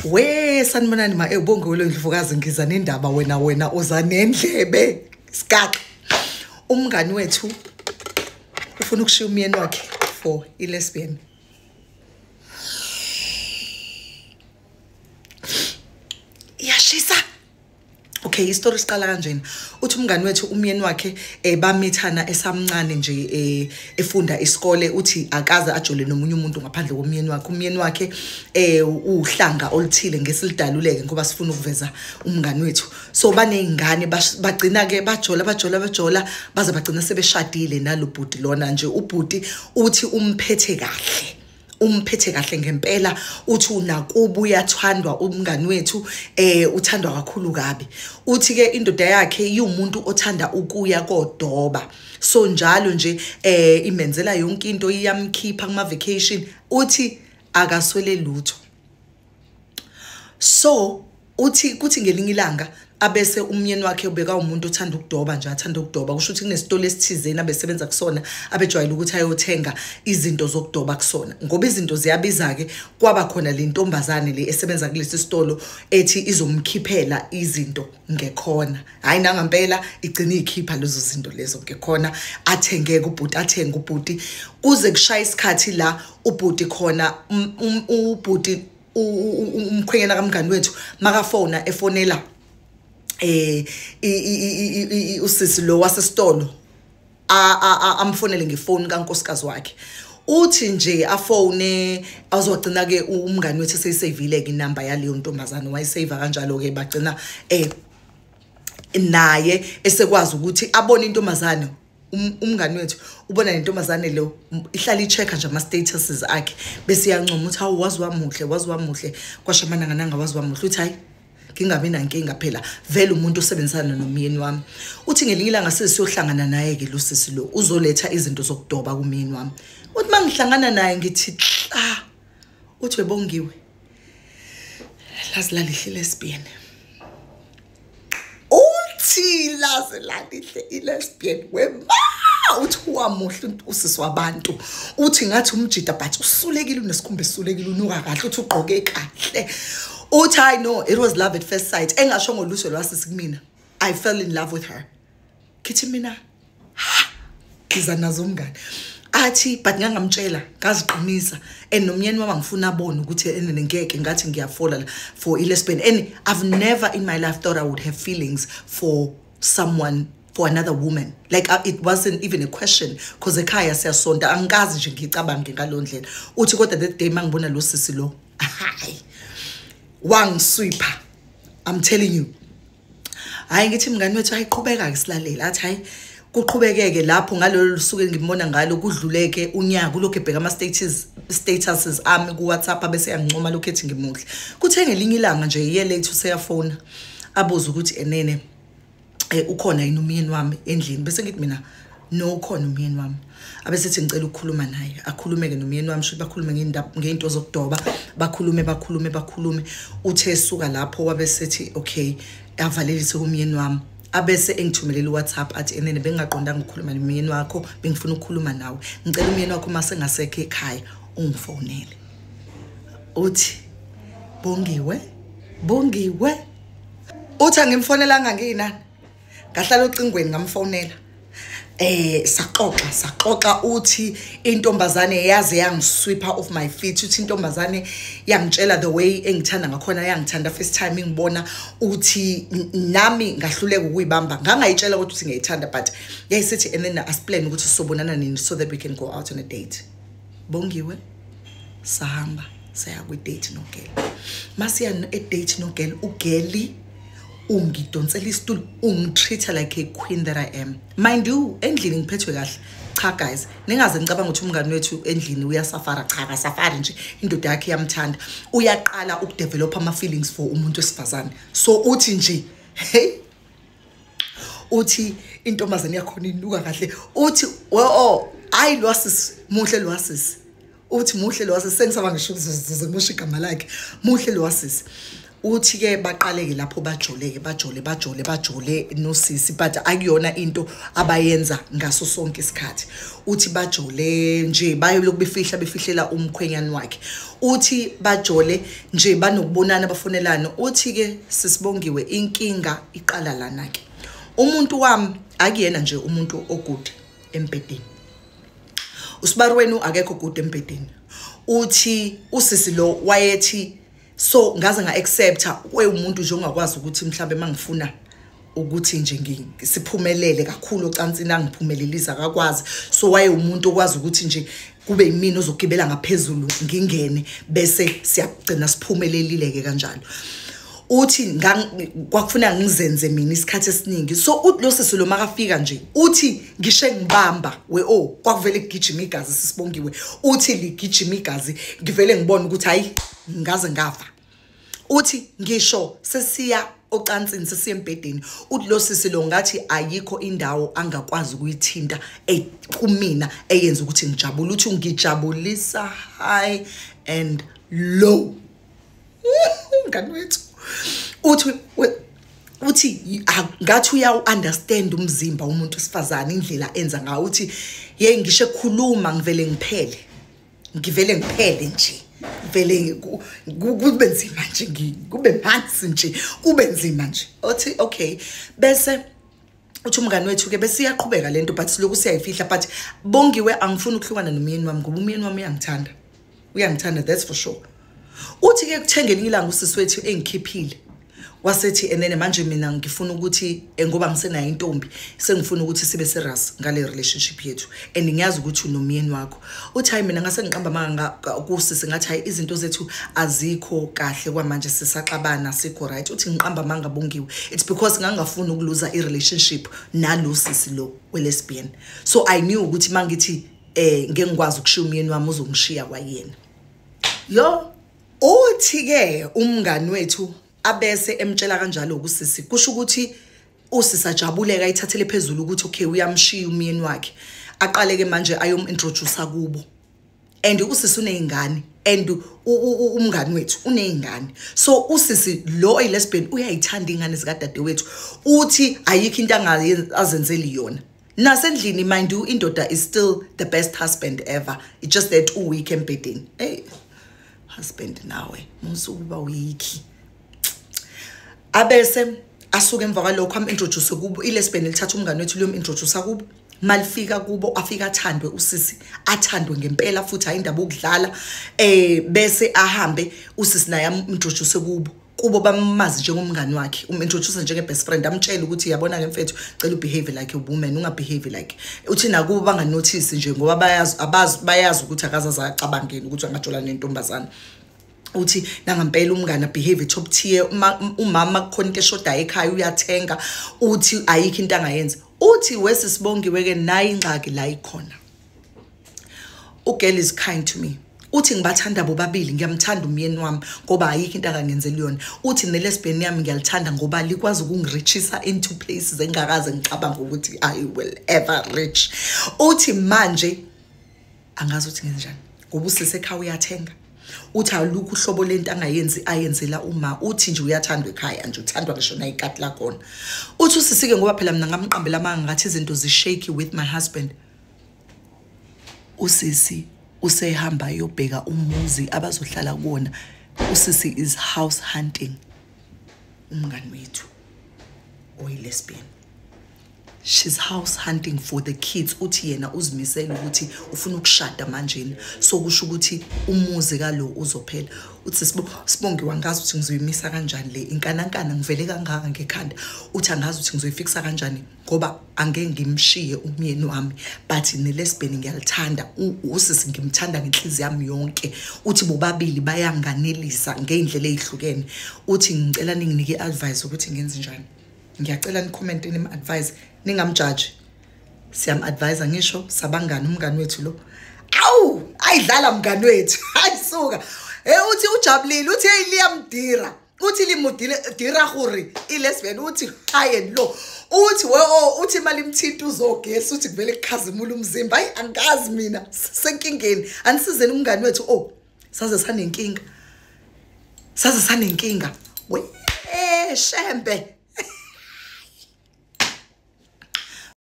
We sanibonani ma ubonge Ndlovukazi ngiza nendaba wena uza nendlebe sikaxa. Umngani wethu ufuna ukushiya umyeni wakhe for i-lesbian. Iyashisa. Okay, isitori siqala kanjena. Uthi umngani wethu umyeni wakhe bamithana esamncane nje efunda isikole, uthi akaze ajole nomunye umuntu ngaphandle komyeni wakhe. Umyeni wakhe uhlanga oluthile ngesilidaluleke ngoba sifuna ukuveza umngani wethu. So banezingane bagcina ke bajola baze bagcina sebeshadile nalobhuti lona nje. Ubhuti uthi umphethe kahle. Umphethe kahle ngempela, uthi unakubu uyathandwa umngani wethu, uthandwa kakhulu kabi. Uthi ke indoda yakhe iwumuntu othanda ukuya kodoba, so njalo nje imenzela yonke into, iyamkhipha kuma vacation, uthi akaswele lutho. So uthi kuthi ngelinye ilanga abese umyeni wakhe ubeka umuntu othanda ukudoba nje, athanda ukudoba, kusho ukuthi kunesitolo esithizeni abesebenza kusona, abejwayele ukuthi ayothenga izinto zokudoba kusona, ngoba izinto ziyabiza ke. Kwaba khona le ntombazane le esebenza kulesi sitolo ethi izomkhiphela izinto ngekhona. Hayi nangampela igcina ikhipha lezo zinto lezo ngekhona, athengeke ubhuti, athenge ubhuti, kuze kushaya isikhathi la ubhuti khona ubhuti umkhwenyana kamngani wethu makafona efonela usisi lo wasesitolo, amfonele ngefoni kankosikazi wakhe. Uthi nje afone azogcina ke umngani wethu eseyisavile ke inamba yaleyo ntombazane, wayisave kanjalo ke, bagcina naye esekwazi ukuthi abone intombazane. Umngani wethu ubona lentombazane lo ihlala i-check-a nje ama-statuses akhe, bese iyancoma ukuthi hawu wazi wamuhle, wazi wamuhle, kwashamana ngananga wazi wamuhle. Uthi hayi ngingabi nankinga phela vele umuntu osebenzisana nomyeni wami. Uthi ngelinye ilanga sesiyohlangana naye ke lo sisi lo uzoletha izinto zokudoba kumyeni wami. Uthi mangihlangana naye ngithi ah, uthi webongiwe lazi lalihle lesbian. Uthi lazi lalihle i-lesbian wema. Uthi wamuhle usisi wabantu, uthi ngathi umjida but usulekile, unesikhumba esulekile, unuka kahle, uthi ugqoke kahle. Uthi I know it was love at first sight. Engasho ngolutho lwasisi kumina, I fell in love with her. Kithi mina ha ngiza nazo umngani. Athi but ngangamtshela ngaziqinisa, and nomyeni wami ngifuna abone ukuthi enene ngeke ngathi ngiyafola for i-lesbian. And I've never in my life thought I would have feelings for someone, for another woman. Like it wasn't even a question because ekhaya siyasonta, angikazi nje ngicabange ngalondlela. Uthi kodwa that day mangibona lo sisi lo, hayi wangiswipha, I'm telling you. Hayi ngithi mngani wethu ayiqhubeka ke silalela. Athi hayi kuqhubekeke lapho ngalolu suku engimbona ngalo, kudluleke unyaka lokho ebheka ama statuses ami ku WhatsApp bese yangincoma lokho ethi ngimuhle. Kuthe ngelinye ilanga nje iye late useyafona abuza ukuthi enene ukhona yini umyeni wami endlini, bese ngithi mina no ukhona umyeni wami. Abesethi ngicela ukukhuluma naye, akhulumeke nomyeni wami, sho bakhulume ngeinto zokudoba, bakhulume. Uthe esuka lapho wabesethi okay avalelise kumyeni wami, abese engithumelela uWhatsApp athi enene bengingaqondanga ukukhuluma nomyeni wakho, bengifuna ukukhuluma nawe, ngicela umyeni wakho mase ngasekho ekhaya ungifonele. Uthi Bongiwe, Bongiwe, uthi angimfonelanga nginani, ngahlala ocingweni ngamfonela. Saxoxa. Uthi intombazane yaze yangisweeper off my feet. Uthi intombazane yangitshela the way engithanda ngakhona, yangithanda first time ingibona. Uthi nami ngahluleka ukuyibamba, ngangayitshela ukuthi ngiyayithanda, but yayisithi and then asiplan ukuthi sobonana nini so that we can go out on a date. Bongiwe sahamba saya kwi date nogel. Masiya e date nogel, ugeli ungidonsela isitulo, ungitreat like a queen that I am. Mind you, endlini ngiphethwe kahle. Cha guys, ningaze ngicabanga ukuthi umngani wethu endlini uyasafara. Cha, akasafari nje, indoda yakhe iyamthanda. Uyaqala ukudevelop ama feelings for umuntu wesifazane. So uthi nje hey, uthi intombazane yakhona inuka kahle. Uthi oh ayi lwasisi muhle lwasisi, uthi muhle lwasisi, sengisaba ngisho ukuze ngisho igama lakhe, muhle lwasisi. Uthi ke baqaleke lapho bajoleke bajole nosisi, but akuyona into abayenza ngaso sonke isikhathi. Uthi bajole nje bayolokhu befihla befihlela umkhwenyana wakhe. Uthi bajole nje banokubonana bafonelana. Uthi ke sisibongiwe inkinga iqala lana ke. Umuntu wami akuyena nje umuntu ogude embhedeni. Usibari wenu akekho gude embhedeni. Uthi usisi lo wayethi so ngaze nga-accepta umuntu nje ongakwazi ukuthi mhlambe mangifuna ukuthi nje ngisiphumelele kakhulu ocansini angiphumelelisa akakwazi. So waye umuntu okwazi ukuthi nje kube yimina ozogibela ngaphezulu ngingene bese siyagcina siphumelelile ke kanjalo. Uthi kwakufuna ngizenze mina isikhathi esiningi. So uthi lo sisi lo makafika nje uthi ngishe ngibamba we oh kwakuvele kugijima igazi sisibongiwe. Uthi ligijima igazi ngivele ngibone ukuthi hayi ngaze ngafa. Uthi ngisho sesiya ocansini sesiya embhedeni, uthi lo sisi lo ngathi ayikho indawo angakwazi ukuyithinta kumina eyenza ukuthi ngijabule. Uthi ngijabulisa high and low. Ngani wethu uthi ngathi uyawu-understand umzimba umuntu wesifazane indlela enza ngawo. Uthi ye ngisho ekhuluma ngivele ngiphele nje vele kube nzima nje, kube phansi nje, kube nzima nje. Uthi okay, bese uthi umngani wethu ke bese iyaqhubeka lento, but silokhu siyayifihla. But Bongiwe angifuni ukuhlukana nomyeni wami ngoba umyeni wami uyangithanda, that's for sure. Uthi ke kuthengeni ilanga usisi wethu engikhiphile wasethi enene manje mina ngifuna ukuthi ngoba ngisenayo intombi sengifuna ukuthi sibe serious ngale relationship yethu and ngiyazi ukuthi unomyeni wakho. Uthi hayi mina ngase ngiqamba manga kusisi ngathi hayi izinto zethu azikho kahle kwamanje sisaxabana sikho right. Uthi ngiqamba manga Bongiwe, it's because ngangafuni ukuluza i relationship nalo sisi lo we lesbian. So I knew ukuthi mangithi ngeke ngikwazi ukushiya umyeni wami uzongishiya kwayena. Yo uthi ke umngani wethu abese emtshela kanjalo kusisi, kusho ukuthi usisi ajabuleka ayithathele phezulu ukuthi okay uyamshiya umyeni wakhe. Aqale ke manje ayomintroduce kubo. And usisi unezingane and umngani wethu unezingane. So usisi lo oyi-lesbian uyayithanda ingane zikadadewethu. Uthi ayikho into angazenzeli yona. Nasendlini mind you indoda is still the best husband ever. It's just that uweak embhedeni. Hey husband nawe musukuba weak. Abese asuke emva kwalokho am-introduce kubo i-lesbian lithatha umngane wethu liyomintroduce kubo. Malifika kubo afika athandwe usisi, athandwe ngempela futhi hayi indaba okudlala. Bese ahambe usisi naye am-introduce kubo. Kubo bamazi njengomngane wakhe, umintroduce njenge best friend, amtshela ukuthi yabona ke mfethu cela ubehave like a woman, ungabehave like. Uthi nakubo banganotice nje ngoba bayazi bayazi ukuthi akazaza acabangeni ukuthi angajola nentombazana. Uthi nangampela umngane behave top tier, umama kukhona into eshodayo ekhaya uyathenga. Uthi ayikho into angayenza. Uthi wesisibongiwe ke nayi ingxaki la ikhona. Ugirl is kind to me. Uthi ngibathanda bobabili, ngiyamthanda umyeni wami ngoba ayikho into akangenzeli yona. Uthi ne-lesbian yami ngiyalithanda ngoba likwazi ukungirichisa into places engakaze ngicabanga ukuthi I will ever reach. Uthi manje angazi ukuthi ngenze njani ngoba usisi ekhaya uyathenga. Uthi alukho uhlobo lento angayenzi ayenzela uma. Uthi nje uyathandwa ekhaya nje, uthandwa ngisho nayikati lakhona. Uthi usisi-ke ngoba phela mina ngamqambela amanga ngathi izinto zishake with my husband. Usisi usehamba yobheka umuzi abazohlala kuwona. Usisi is house hunting umngani wethu oyi-lesbian. She's house hunting for the kids. Uthi yena uzimisele ukuthi ufuna ukushada manjena, so kusho ukuthi umuzi kalo uzophela. Uthi Sibongiwe angazi ukuthi ngizoyimisa kanjani le inkanankana, ngivele kangaka ngekhanda. Uthi angazi ukuthi ngizoyifixa kanjani ngoba angeke ngimshiye umyeni wami, but ne-lesbian ngiyalithanda, usisi ngimthanda ngenhliziyo yami yonke. Uthi bobabili bayanganelisa ngey'ndlela ey'hlukene. Uthi ngicela ninginike i-advice ukuthi ngenze njani. Ngiyacela ni-comment nim-advise, ningamjaji. Siyam-advise ngisho sabangani umngani wethu lo. Awu, ayidlala mngani wethu. Ayisuka. Uthi ujabulile, uthi hey liyamdira. Uthi limudile dira gore i-lesbian, uthi high and low. Uthi we oh, uthi imali imthinta uzogesi, uthi kuvele kukhazimula umzimba. Hayi angazi mina senkingeni. Anisizeni umngani wethu. Oh, saze sanenkinga. Saze sanenkinga. We shembe.